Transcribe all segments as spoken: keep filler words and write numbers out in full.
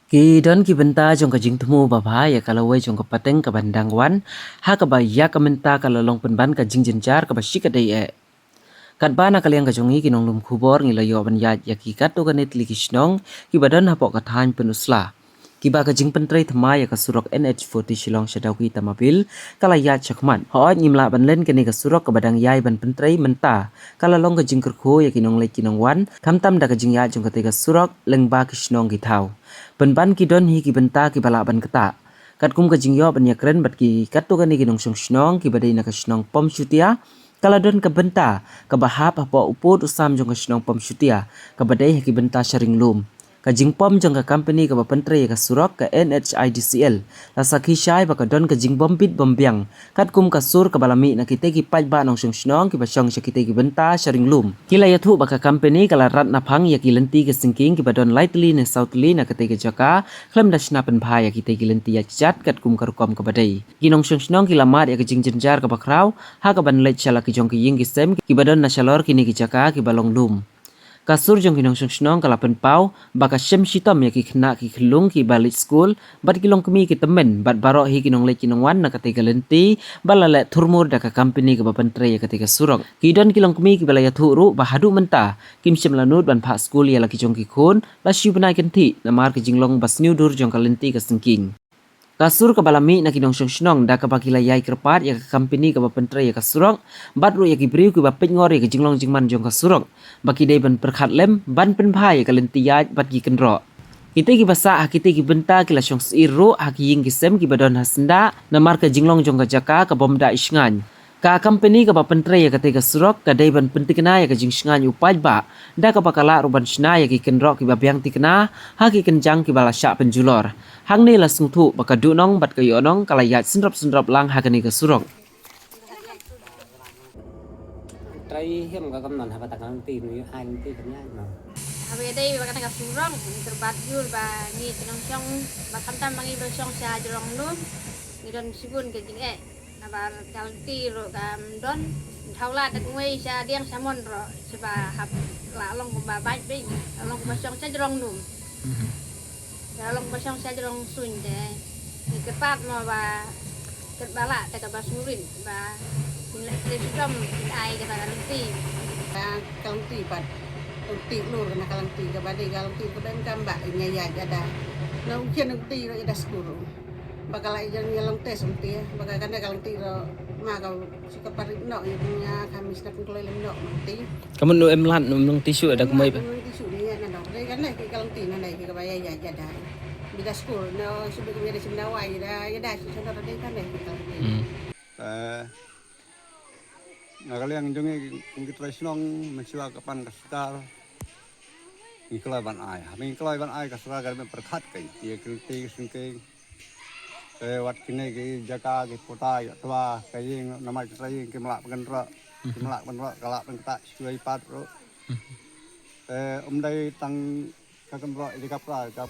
Ki don ki bynta jong ka jingthmu babha ïa ka lawei jong ka pateng kaban dang wan, ha kaba ïa ka mynta ka la long pynban ka jingjynjar kaba shikatdei eh. Katba na ka liang ka jong ngi ki nonglum khubor ngi la ïoh ban ïaid ïa ki katto katne tylli ki shnong kiba don hapoh ka thaiñ Pynursla, kiba ka jingpyntrei thymmai ïa ka surok N H forty Shillong sha Dawki Tamabil ka la ïaid shakhmat. Hooid, ngim lah ban len kane ka surok kaba dang ïai ban pyntrei mynta, ka la long ka jingkyrkhu ïa ki nongleit ki nongwan, khamtam da ka jingïaid jong katei ka surok lyngba ki shnong ki thaw. Pynban ki don hi ki bynta kiba lah ban ktah. Katkum ka jingïoh ban ïakren bad ki katto katne ki nongshong shnong kiba dei na ka shnong Pom Shutia, ka la don ka bynta kaba hap hapoh u pud u sam jong ka shnong Pom Shutia, kaba dei ha ki bynta sha ring lum. Ka jingpom jong ka company kaba pyntrei ïa ka surok, ka N H I D C L, la sakhi shai ba ka don ka jingbym bit bym biang, katkum ka sur kaba la mih na kitei ki paidbah nongshong shnong kiba shong sha kitei ki bynta sha ring lum. Ki la ïathuh ba ka company ka la rat naphang ïa ki lynti ka singking kiba don lai tylli ne saw tylli na katei ka jaka, khlem da shna pynbha ïa kitei ki lynti ïaid kjat katkum ka rukom kaba dei. Ki nongshong shnong ki la mad ïa ka jingjynjar kaba khraw ha kaban leit sha la ki jong ki ïing ki sem kiba don na shalor kine ki jaka kiba long lum. Ka sur jong ki nongshong shnong ka la pynpaw ba ka shem shitom ïa ki khynnah ki khyllung kiba leit skul bad ki longkmie ki tymmen bad baroh hi ki nongleit ki nongwan na katei ka lynti ba la leh thurmur da ka company kaba pyntrei ïa katei ka surok. Ki don ki longkmie kiba la ïathuh ruh ba haduh mynta kim shym la nud ban phah skul ïa la ki jong ki khun la shi bnai kynthih namar ka jinglong ba sniew dur jong ka lynti ka singking. Ka sur kaba la mih na ki nongshong shnong da kaba ki la ïai kyrpad ïa ka company kaba pyntrei ïa ka surok bad ruh ïa ki briew kiba peitngor ïa ka jinglong jingman jong ka surok ba ki dei ban pyrkhat lem ban pynbha ïa ka lynti ïaid bad ki kynroh. Kitei kiba sah ha kitei ki bynta ki la shong syier ruh ha ki ïing ki sem kiba don ha syndah namar ka jinglong jong ka jaka ka bym da i shngaiñ. Ka company kaba pyntrei ïa katei ka surok ka dei ban pynthikna ïa ka jingshngaiñ u paidbah da kaba ka lah ruh ban shna ïa ki kynroh kiba biang thikna ha ki kynjang kiba la shah pynjulor. Hangne la sngewthuh ba ka duhnong bad ka ïohnong ka la ïaid synrop synrop lang ha kane ka surok. Trai him ka kamnon haba ta ka lynti nu ïa ai lynti ka nia no. Haba ïadei ba kata ka surok ngi kyrpad jur ba ngi ki nongshong ba khamtam ba ngi ba shong sha jrong lum ngi don shibun ka jingeh. Naba ka lynti ruh kam don. Thaw lad da kawei sha diang sha mon ruh sha ba hap la long kumba bait beit la long kumba shong sha jrong lum. Ka long ba shong sha jrong suiñ te. Ngi kyrpad mo ba kyrpad la te kaba sngewrit ba ngi leh trei shitom ngi ai kata ka lynti. Ka lynti pat lynti lur kana ka lynti kaba dei ka lynti kaba em kam ba ngi ïa jada. Na u kien lynti ro ida skur. Ba ka la ïa jong ngi long test lynti ba ka kane ka lynti ro ma ka Shu ka parit noh ïa ka ïa ka mis na pynkloi lem noh ma ti. Ka mut nu em lad nu em long tissue da kumoi ba. Em long tissue ni ïa na dong. Re kan ne ki ka long ti na ne ki ka ba ïa ïa ïa da. Bi da school no shu bi ka mi da shim da wai ïa da ïa da shu shu da re kan ne ki ka long ti. Hmm. Eh, na ka liang jong ngi ki trai shnong mynshuwa ka pan ka star. Ngi kloi ban ai. Ha ngi kloi ban ai ka star ka me pyrkhat kai. Ïa ki ti sngkeng. Te wat kine ki jaka ki pota ïa twa ka ïing namar kita ïing ki mlak pynro ki mlak pynro ka lak pynta shuai pat ro. Te um dei tang ka kynro ïa ka pra ka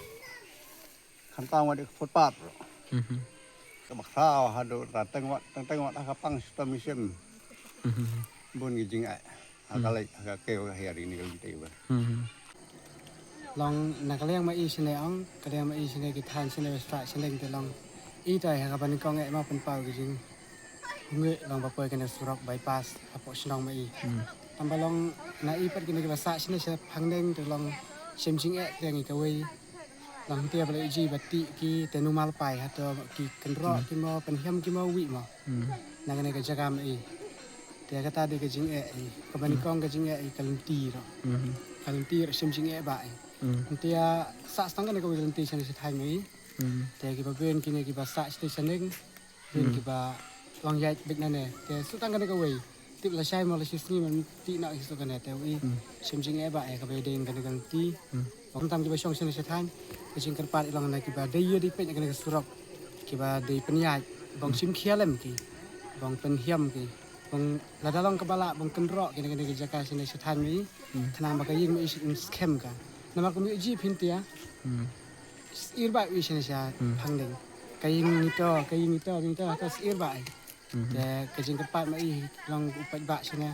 kham tang wat ka footpath ro. Ka ba khraw ha do ta teng wat teng teng wat ha ka pang sto mi sim. Bun ki jing ai. Ha ka lei ha ka keu ka hiar ini ka lei te ba. Long na ka liang ma i shane ong ka liang ma i shane ki than shane westra shane te long i tai ha ka ban kong e ma pen pau ki jing ngi long ba poi kane surok bypass hapoh shnong ma i. Tam ba long na i pat kine ki ba sa shane sha phang deng te long shem jing e te ngi ka wei. Long te ba le ji ba ti ki te numal pai ha to ki kenro ki mo pen hiam ki mo wi mo. Na kane ka jaka ma i. Te kata de ka jing e i ka ban kong ka jing e i ka lenti ro. Ka lenti ro shem jing e ba i. Te ya sa stang kane ka wei lenti shane shi thai ma i. Te ki ba ben kine ki ba sa shi te shaneng. Ben ki ba long yai bik nane. Te su tang kane ka wei. Tip la shai mo la shi sngi man ti na i su kane te wei. Shem jing e ba i ka ba deng kane ka lenti. Bang tam ki ba shong shane shi thai. Ka jing kerpat i long na ki ba dei ye dei pek kane ka surok. Ki ba dei pen yai. Bang shim khialem ki. Bang pen hiam ki. Bang lada long ka bala bang kenro kine kine ki jaka shine shi than mi. Khnang ba ka ïing mi shi in skhem ka. Namar ka mi ji phin tia. Ir ba wi shine sha phang ding. Ka ïing ni to ka ïing ni to ni to ka ir ba ai. Te ka jing ka pat ma i long u pat ba shine.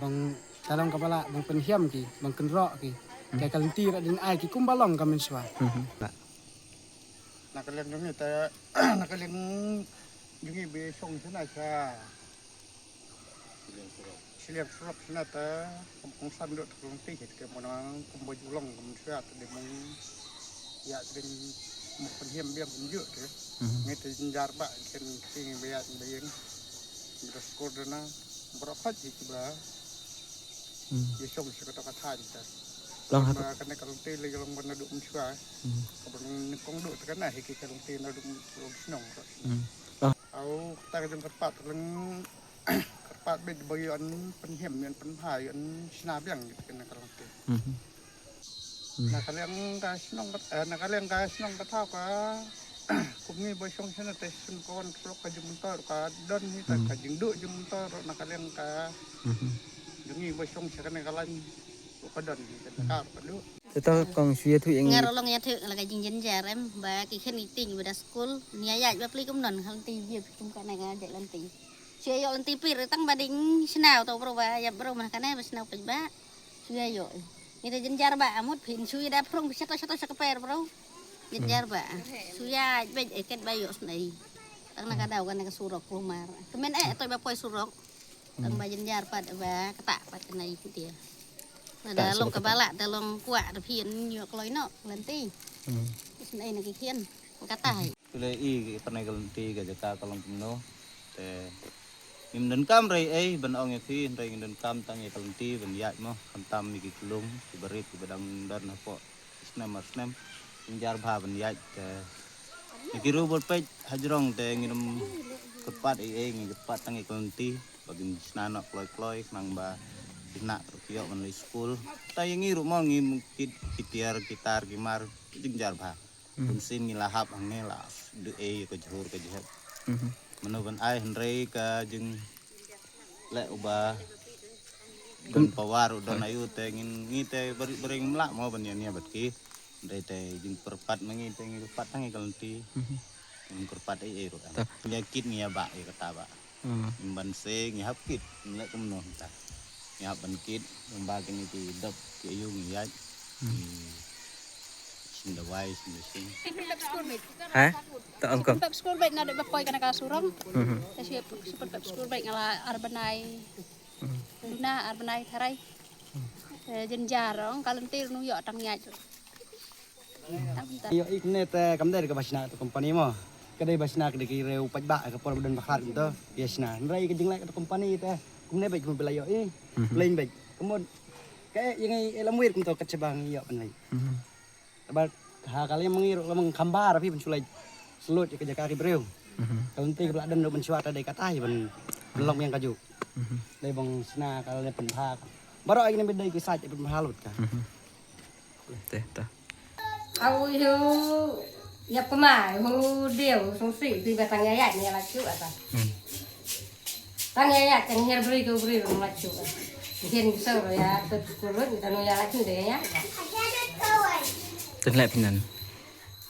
Bang ta long ka bala bang pen hiam ki bang kenro ki. Te ka lenti ra din ai ki kum ba long ka men shwa. Ka liang jong ngi te, na ka liang jong ngi ba shong shana sha shiliang surok shana te, kam kongsan duh te ka longti te, ka mon nang kumba ju long kum sha te, dei mong ïa dei mong pynhiam biang kumjuh te. Ngi te jynjar ba khen kti ngi ba ïa ba ïeng. Ngi da skul dana baroh pat ji kiba ïa shong sha kata ka thaiñ te. Long ha ba kane ka longti lei long ban naduh mynshuwa. Ka ba nyngkong duh te kane hi ki ka longti naduh long shnong. Long. Au kata ka jong kyrpad leng kyrpad beit ba ïoh pynhiam ïoh pynbha ïoh shna biang kane ka longti. Na ka liang ka shnong ka, eh, na ka liang ka shnong ka thaw ka kum ngi ba shong shana te shnong ka wan ka surok ka jingmyntoi ka don hi ta ka jingduh jingmyntoi na ka liang ka jong ngi ba shong sha kane ka lain ka don hi ta ka ka duh. Te to kong shu ïathuh ïa ngi. Nga ruh long ïathuh la ka jingjynjar em ba ki khen iti ngi ba da skul nia ïaid ba pli kumnon ha lynti bia phi kum kane ka jait lynti. Shu ïa ïoh lynti pir tang ba ding shnau to bro ba ïap bro ma kane ba shnau peit ba. Shu ïa ïoh. Ngi te jynjar ba amut phin shu ïa da phrong phi shato shato sha ka per bro. Jynjar ba. Shu ïa beit eh ket ba ïoh snei. Tang na ka daw kane ka surok kulmar. Kmen eh toi ba poi surok. Tang ba jynjar pat ba kata pat kane iti. Na da long ka ba lah da long kwah da phin ïoh kloi noh lynti. Snei na ki khian. Kata hi. Phi la i ki pynai ka lynti ka jaka ka long kumno. Te ngim donkam rei ei ban ong ïa phi hynrei ngim donkam tang ïa ka lynti ban ïaid mo khamtam ïa ki khlung ki barit ki ba dang don hapoh snem ar snem. Jynjar bha ban ïaid te ïa ki riew bad peit hajrong te ngim kyrpad ei ei ngi kyrpad tang ïa ka lynti ba kin shna noh kloi kloi khnang ba ki khynnah ruh ki ïoh ban leit skul. Ta ïa ngi ruh mo ngim kit ki tiar ki tar ki mar jynjar bha. Bun sien ngi la hap hangne la du ei ka jhur ka jhep. Mano ban ai hynrei ka jingleh uba don power u don ayu te ngin ngi te bari bari ngim lah mo ban ïa nia bad ki. Hynrei te jingpyrpat ma ngi te ngi pyrpat tang ïa ka lynti. Ngim kyrpat ei ei ruh em. Ïa kit ngi ïa ba ïa kata ba. Ngim ban se ngi hap kit ngi leh kumno ta. Ngi hap ban kit ngim ba kini ki dap ki ayu ngi ïaid. Ngi shin dawai shin shin. Ha? Ta ong kong. Pep skul bek na dep ba poi kana ka surong. Ta shi pep skul bek ngala arbanai. Duna arbanai tharai. Eh, jynjar ong ka lynti nu ïoh tang ïaid. Ïoh i kumne te kam dei ka ba shna ka company mo. Ka dei ba shna ka dei ki riew paidbah ka por ba don ba khar kumto. Ïa shna. Hynrei ka jingleh ka company te kumne beit kum phi la ïoh i. Plain beit. Kumon. Ka ïa ngi ïa lam wir kumto ka chaba ngi ïoh kan lei. Ba ha ka lei mangi ruh lamang kham ba ra phi ban shu leit. Slut ïa ka jaka ki briew. Ka lynti ka ba la don ruh ban shuwa ta dei kata hi ban long ïa ka ju. Dei bang shna ka lei pynbha. Baroh ïa ngi ne dei ki sait pynbha lut ka. Te ta. Au yu ïap kma hu deu sung si pi ba tang ïa ïa ni la chu ata. Tang ïa ïa tang hiar bri ko bri ro la chu. Hian so ro ïa to ko lo ni tang ïa la chu de ïa. Tun lai pinan.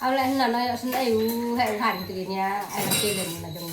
Au la na na ïa sun ai u he u han ti ni ïa ai la ti len na jong.